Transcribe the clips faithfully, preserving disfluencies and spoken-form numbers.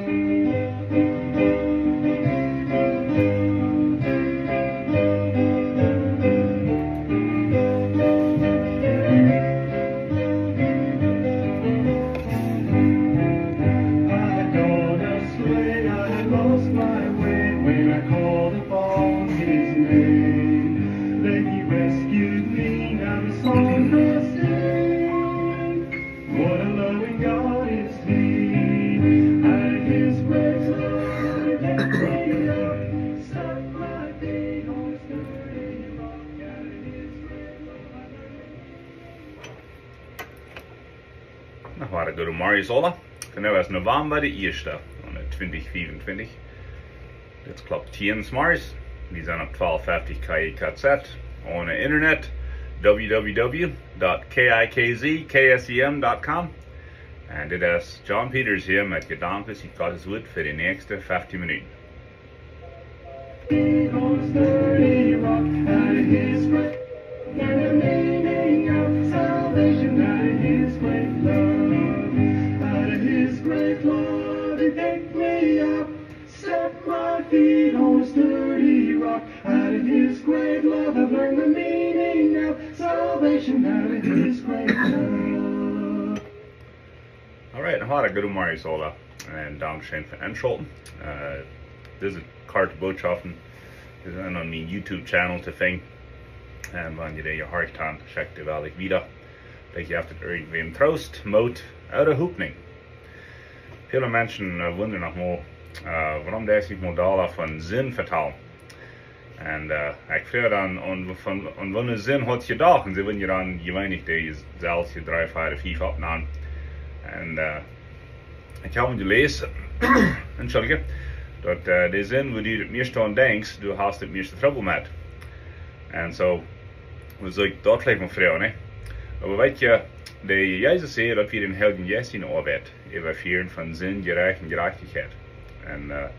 I got astray, I lost my way when I called upon his name. Then he rescued me, now the song I sing. What a loving God is he. Out of his great love, he picked me up, set my feet on a sturdy rock. Out of his great love, I Noch wada goode Morjes aula. Vondoag es November de ieeschte, aune twintich vea un twintich. Dit es Klock tieen 's Morjes. Wie sent opp twalf feftich K I K Z, aune Internet, w w w dot k i k z k s e m dot com. Un dit es John Peters hia met Jedanken ut Gottes Wuat fa de näakjste feftien Minuten. He holds the rock out of his grave. Learn the meaning of salvation out of his great love. Out of his great love, he picked me up, set my feet on a sturdy rock. Out of his great love, I've learned the meaning of salvation out of his great love. Alright, noch wada goode Morjes aula. Un dankscheen fa ennschalten. Äh, dise korte Bootschoften sent opp mienen YouTube-Channel to finjen. Un wan jie dee jehorcht han, schekjt dee wellich wieda. Veleicht jeft daut irjentwäm Troost, Moot ooda Hopninj. Väle Menschen, äh, wundren noch mol, äh, wuarom ekj nich mol doa von Sind vetalen. Un, äh, ekj fruach dan, un von, un woo ne Sind haud jie jedocht? Un see wudden je dan jeweenlich dee selfst dree, vea, fea oppnämen. Un, äh, ekj hab jeläst, entschuldicht, daut, äh, de Sind, wua du daut mieeschte aun denkjst, du hast daut mieeschte Trubbel met. Un soo, woo saul ekj daut veleicht mol fruagen, nä? Oba weet jie, de Jesus säd, daut wie dän Heiljen Jeist siene Oabeit äwafieren von Sind, Jerecht un Jerajchtichkjeit. Un, äh,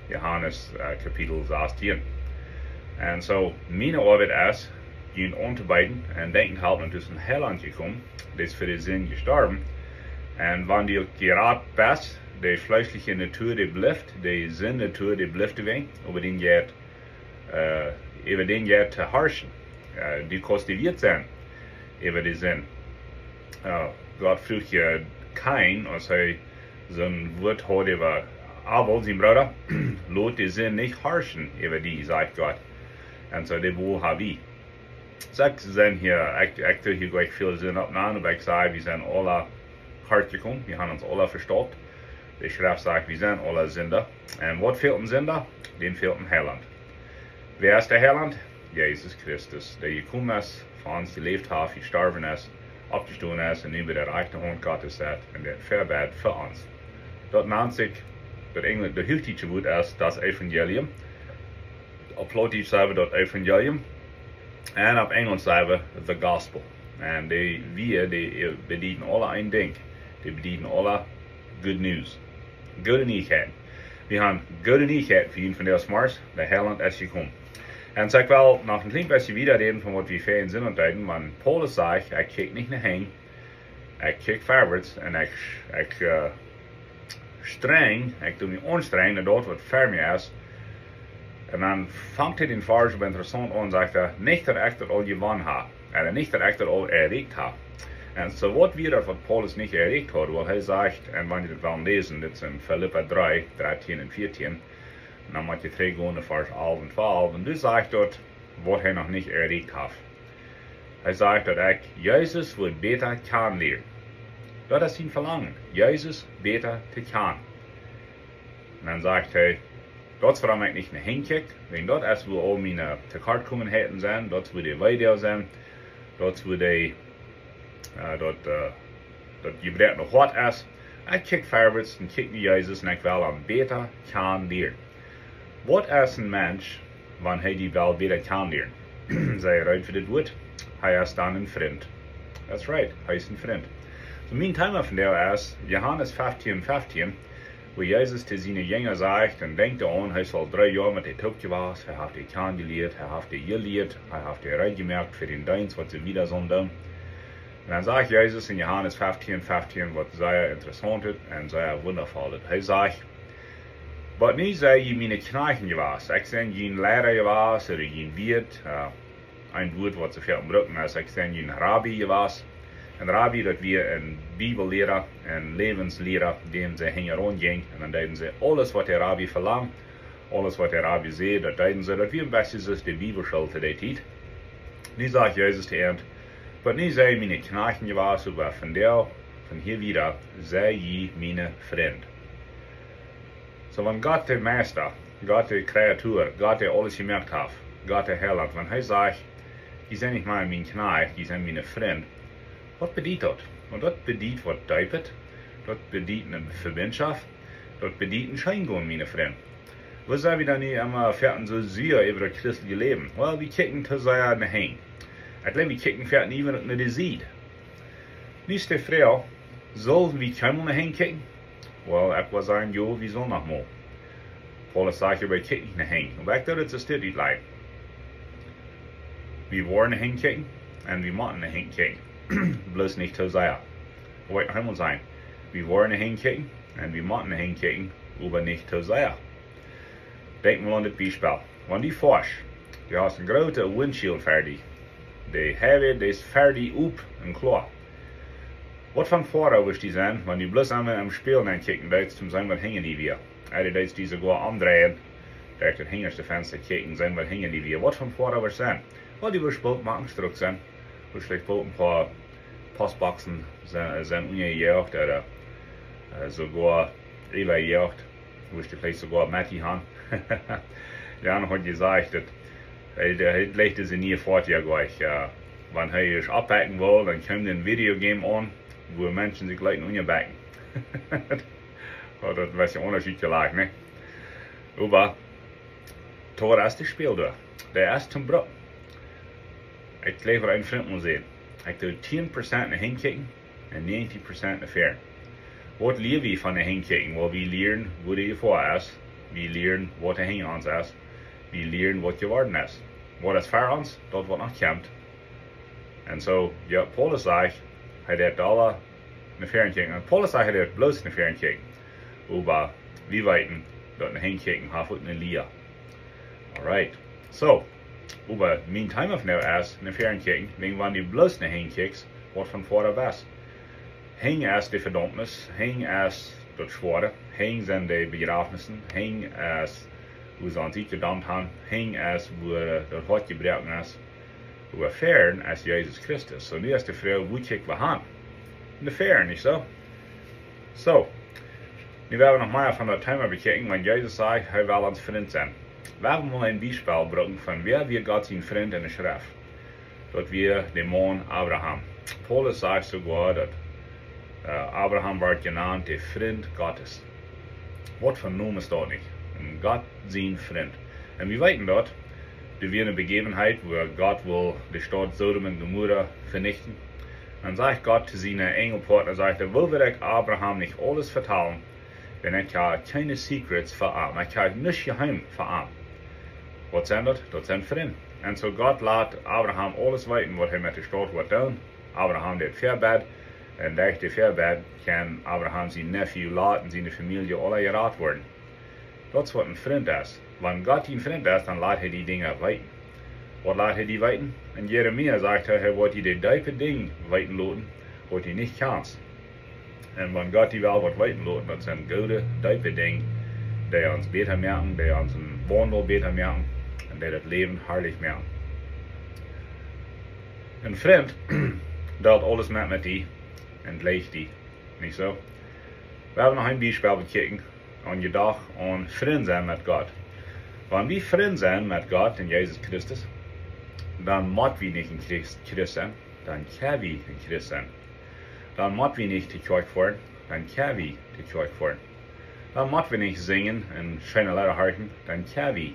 Johanes, äh, Kapitel sastieen. Un soo, miene Oabeit es, junt auntobeeden un denkjen to hoolen, daut doa een Heilaunt jekomen, dee es fa de Sind jestorwen. Un wan du jerat best, de fleeschliche Natua, dee blift, de Sind-Natua, dee blift doawäajen, oba dän jeit, äh, äwa dän jeit to harschen. Äh, du kaust dee wieet sennen, äwa de Sind. Äh, Gott fruach je Kain, aus hee soon Wuat haud äwa Abel, sienen Brooda, lot de Sind nich harschen äwa die, sajcht Gott. Un soo, de Boel ha wie. Soo, ekj sie hia, ekj, ekj doo hia nich väl Sind oppnämen, oba ekj saj, wie sent aula kort jekomen, wie haben ons aula vestopt. De Schreft sajcht, wie sent aula Sinda. Un waut fält een Sinda? Däm fält een Heilaunt. Wäa es de Heilaunt? Jesus Christus, dee jekomen es, fa ons jeläft haft, jestorwen es, oppjestonen es un nu bie de rajchte Haunt Gottes sett un dee vebät fa ons. Daut nant sikj, daut Enjlisch, daut huachdietsche Wuat es daut Evangelium. Opp Plautdietsch saj wie daut Evangelium. Un opp Enjlisch saj wie the gospel. Un dee, wie, dee, äh, bedieden aula een Dinkj. Dee bedieden aula good news. Goode Nieichkjeiten. Wie haben goode Nieichkjeiten fa junt vondoag zemorjes. De Heilaunt es jekomen. Un soo ekj well noch een kjlien bät wieda räden von waut wie väajen Sind aun deeden, wan Paulus sajcht, ekj kjikj nich no hinjen, ekj kjikj verwoats un ekj, ekj, äh, strenj, ekj doo mie aunstrenjen, daut waut ver mie es. Un dan fangt hee dän Varsch oba interessaunt aun, sajcht hee, nich daut ekj daut aul jewonnen hab, un nich daut ekj daut aul erreicht hab. Un soo waut wia daut waut Paulus nich erreicht haud, wiels hee sajcht, un wan jie daut wellen läsen, dit es en Filippa dree, dartieen un vieetieen, un dan mott jie trigjgonen no Varsch alf un twalf, un doa sajcht daut, waut hee noch nich erreicht haud. Hee sajcht daut ekj Jesus wull bäta kjanen lieren. Daut es sien Velangen, Jesus bäta to kjanen. Un dan sajcht hee, daut es wuarom ekj nich no hinjen kjikj, wiels daut es wua aul miene Tokortkomenheiten sent, daut es wua de Weedoag sent, daut es wua de, äh, daut, äh, daut jebroakne Hoat es. Ekj kjikj verwoats un kjikj no Jesus un ekj well am bäta kjanen lieren. Waut es een Mensch, wan hee die well bäta kjanen lieren? Sent jie reed fa dit Wuat? Hee es dan een Frint. That's right, hee es een Frint. Soo, mien Thema vondoag es Johanes fieftieen fieftieen, wua Jesus to siene Jinja sajcht, un denkjt doaraun, hee es aul dree Joa met an toop jewast, hee haft dee kjanen jelieet, hee haft dee jelieet, hee haft dee reed jemoakt fa dän Deenst waut see wieda sullen doonen. Un dan sajcht Jesus en Johanes fieftieen fieftieen waut sea interessaunt es un sea wundafoll es. Hee sajcht, Oba nu sent jie miene Kjnajchts jewast. Ekj sie jun Liera jewast, ooda jun Wieet, äh, een Wuat waut see väl brucken es, ekj sie jun Rabbi jewast. Een Rabbi, daut wia een Bibelliera, een Läwensliera, däm see hinjaraun jinjen. Un dan deeden see aules waut de Rabbi velangd, aules waut de Rabbi säd, daut deeden see. Daut wia een bät soo aus de Bibelschool to dee Tiet. Nu sajcht Jesus to an: Oba nu sent jie miene Kjnajchts jewast, oba von doa, von hia wieda, sent jie miene Frind. Soo, wan Gott de Meista, Gott de Kreatua, Gott, dee aules jemoakt haft, Gott de Heilaunt, wan hee sajcht: Jie sent nich mea miene Kjnajchts, jie sent miene Frind, waut bediet daut? Un daut bediet waut Deepet, daut bediet eene Vebinjschoft, daut bediet een Scheengonen, miene Frind. Woo sent wie dan nu emma foaken soo sua äwa daut christelje Läwen? Well, wie kjikjen too sea no hinjen. Ekj jleew, wie kjikjen foaken uk no de Sied. Nu es de Froag: Sell wie kjeenmol no hinjen kjikjen? Well, ekj wudd sajen, jo, wie sellen noch mol. Paulus sajcht, wie kjikjen nich no hinjen. Oba ekj doo daut soo utlajen. Wie woaren no hinjen kjikjen un wie motten no hinjen kjikjen. Bloos nich too sea. Woa ekj noch eemol sajen. Wie woaren no hinjen kjikjen un wie motten no hinjen kjikjen, oba nich too sea. Denkj mol aun dit Biespel. Wan du foascht, du hast een grootet windshield ver die. De Highway, dee es ver die op un kloa. Waut fa een Foara wurscht du sennen, wan du bloos emol em Spieejel nenkjikjen deist, om to seenen waut hinja die wia? Ooda du deist die soogoa omdreien, derch daut hinjaschte Fensta kjikjen, seenen waut hinja die wia? Waut fa een Foara wurscht du sennen? Well, du wurscht boolt mau een Struck sennen. Wurscht veleicht boolt een poa Postboxen sennen, sennen unjajejoacht, ooda, äh, soogoa äwajejoacht. Wurscht veleicht soogoa met die han. Jan haud jesajcht, daut hee, hee lajcht siene Foatieja jlikj. Äh, wan hee ieescht aufpacken wull, dan kjeem een Videogame aun, wua Menschen sikj leeten unjabekjen. Oh, daut wia een Unjascheet jlikj, nä? Oba doa es de Spieejel doa. Doa es toom brucken. Ekj jleew, een Frint mott sennen: Ekj doo tieen Prozent no hinjen kjikjen un näajentien Prozent no väaren. Waut lia wie von no hinjen kjikjen? Well, wie lieren, wua de Jefoa es. Wie lieren, waut hinja ons es. Wie lieren, waut jeworden es. Waut es ver ons, daut waut noch kjemt. Un soo, jo, Paulus sajcht, hee deed aule no väaren kjikjen. Un Paulus sajcht, hee deed bloos no väaren kjikjen. Oba wie weeten, daut no hinjen kjikjen haft uk eene Lia. Alright. Soo, oba mien Thema vondoag es no väaren kjikjen, wäajen wan du bloos no hinjen kjikjst, waut fa een Foara best. Hinjen es de Vedaumnis, hinjen es daut Schwoare, hinjen sent de Bejrafnisse, hinjen es, wua see ons utjedaumt han, hinjen es, wua daut Hoat jebroaken es, oba väaren es Jesus Christus. Soo, nu es de Froag, wua kjikj wie han? No väaren, nich soo? Soo, nu woa wie noch mea von daut Thema bekjikjen, wan Jesus sajcht, hee well ons Frint sennen. Wie haben mol een Biespel brucken von wäa wia Gott sien Frint enne Schreft. Daut wia de Maun Abraham. Paulus sajcht soogoa, daut, äh, Abraham wort jenant de Frint Gottes. Waut fa een Nomen es daut nich? Een Gott sien Frint. Un wie weeten daut, doa wia eene Bejäwenheit, wua Gott wull de Staut Sodom un Gomorra venichten. Dan sajcht Gott to siene Enjelpartna, sajcht hee: Wull ekj Abraham nich aules vetalen, wan ekj hab kjeene Secrets ver am, ekj hab nuscht jeheem ver am. Waut sent daut? Daut sent Frind. Un soo Gott lat Abraham aules weeten, waut hee met de Staut wull doonen. Abraham deed Fäabäd, un derch de Fäabäd kaun Abraham sien Nephew Lot un siene Famielje aula jerat woaren. Daut es waut een Frint es. Wan Gott een Frint es, dan lat hee die Dinja weeten. Waut lat hee die weeten? En Jeremia sajcht hee, hee woat die de deepe Dinja weeten loten, waut du nich kjanst. Un wan Gott die well waut weeten loten, daut sent goode, deepe Dinja, dee ons bäta moaken, dee onsen Waundel bäta moaken un dee daut Läwen harlich moaken. Een Frint deelt aules met, met die un leeft die, nich soo? Wie haben noch een Biespel bekjikjen, aun jedocht, aun Frind sennen met Gott. Wan wie Frind sent met Gott un Jesus Christus, dan mott wie nich een Christ, Christ sennen, dan kjenn wie een Christ sennen. Dan mott wie nich to Kjoakj foaren, dan kjenn wie to Kjoakj foaren. Dan mott wie nich sinjen un scheene Leeda horchen, dan kjenn wie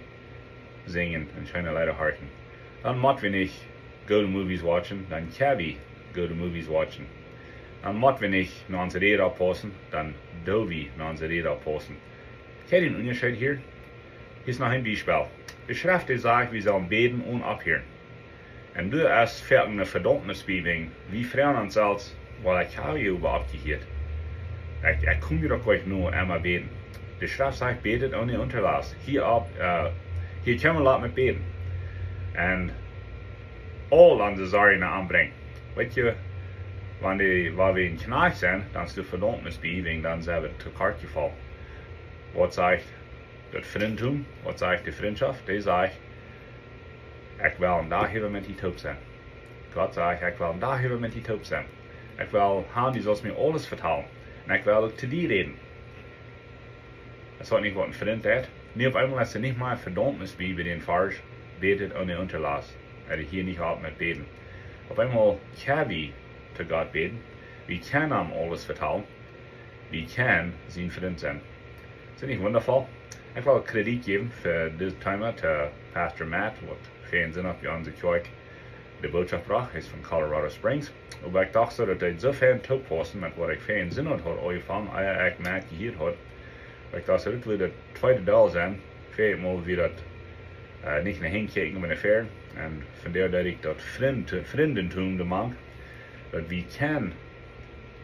sinjen un scheene Leeda horchen. Dan mott wie nich goode movies watchen, dan kjenn wie goode movies watchen. Dan mott wie nich no onse Räd oppaussen, dan doo wie no onse Räd oppaussen. Kjenn jie dän Unjascheet hia? Hia es noch een Biespel. De Schreft, dee sajcht, wie sellen bäden onen opphieren. Un doa es foaken eene Vedaumnis bie, wäajen wie froagen ons selfst: Well, ekj hab hia äwahaupt jehieet? Ekj, ekj kom hia doch nich no emma bäden. De Schreft sajcht: "Betet ohne Unterlass." Hia opp, äh, hia kjenn wie lot met bäden. Un aul onse Sorjen aunbrinjen. Weetst, wan dee, wan wie een Kjnajcht sent, dan es de Vedaumnis bie, wäajen dan sent wie to kort jefollen. Waut sajcht daut Frintum? Waut sajcht de Frintschoft? Dee sajcht: "Ekj well een Dach äwa met die toop sennen." Gott sajcht: "Ekj well een Dach äwa met die toop sennen. Ekj well haben, du saust mie aules vetalen. Un ekj well uk to die räden." Daut es nich waut een Frint deit. Nu opp eemol es doa nich mea Vedaumnis bie, bie dän Varsch: "Betet ohne Unterlass." Hee hieed nich opp met bäden. Opp eemol kjenn wie to Gott bäden. Wie kjennen am aules vetalen. Wie kjennen sien Frint sennen. Es daut nich wundafoll? Ekj well Kredit jäwen fa dit Thema to Pastor Matt, waut väl Senn haft bie onse Kjoakj de Bootschoft brocht. Hee es von Colorado Springs. Oba ekj docht soo, daut deed soo väl toopaussen met waut ekj väl Senn haud aunjefongen, ea ekj Matt jehieet haud. Oba ekj docht soo, dit wudd daut tweede Deel sennen. Väl mol wia daut, äh, nich no hinjen kjikjen, oba no väaren. Un vondoag daut ekj daut Frind-, Frindentum doa mank, daut wie kjennen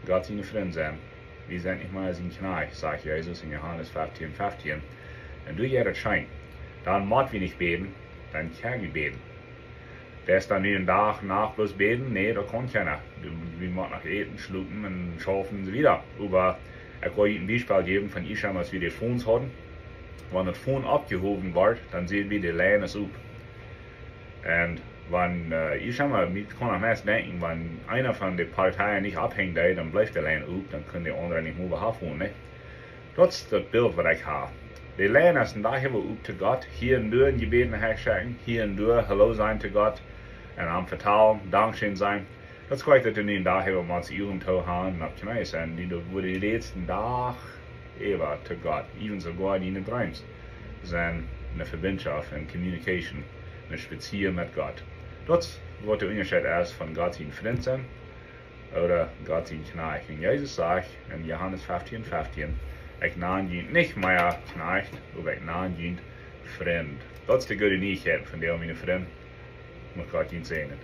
Gott siene Frind sennen. Wie sent nich mea sien Kjnajcht, sajcht Jesus en Johanes fieftieen fieftieen. Un doa jeit daut scheen. Dan mott wie nich bäden, dan kjenn wie bäden. Dee es dan nu een Dach, Nacht bloos bäden? Nä, daut kaun kjeena. Wie, wie motten noch äten, schlopen un schaufen un soo wieda. Oba ekj well junt een Biespel jäwen von ieescht aus wie de Phones hauden. Wan daut Phone oppjehowen wort, dan säd wie, de Lien es op. Un wan, äh, ieescht, wie kjennen meist denkjen, wan eena von de Partien nich opphenjen deed, dan bleef de Lien op, dan kunn de aundra nich mea behaft woaren, nä? Daut es daut Bilt waut ekj hab. De Lien es een Dach äwa op to Gott, hia un doa een Jebäd no Gott schekjen, hia un doa Hallo sajen to Gott un am vetalen, dankscheen sajen. Daut es krakjt daut wie nu een Dach äwa met de Uagen too haben un opp Kjneeen sent, dee doa, wua de latste Dach äwa to Gott, even soogoa en de Dreems, sent, ne Vebinjschoft, ne Communication, een Spazia met Gott. Daut es waut de Unjascheet es von Gott sien Frint sennen ooda Gott sien Kjnajcht. Un Jesus sajcht en Johanes fieftieen fieftieen: "Ekj nan junt nich mea Kjnajcht, oba ekj nan junt Frind." Daut es de goode Nieichkjeit von dee, miene Frind. Mucht Gott junt säajnen.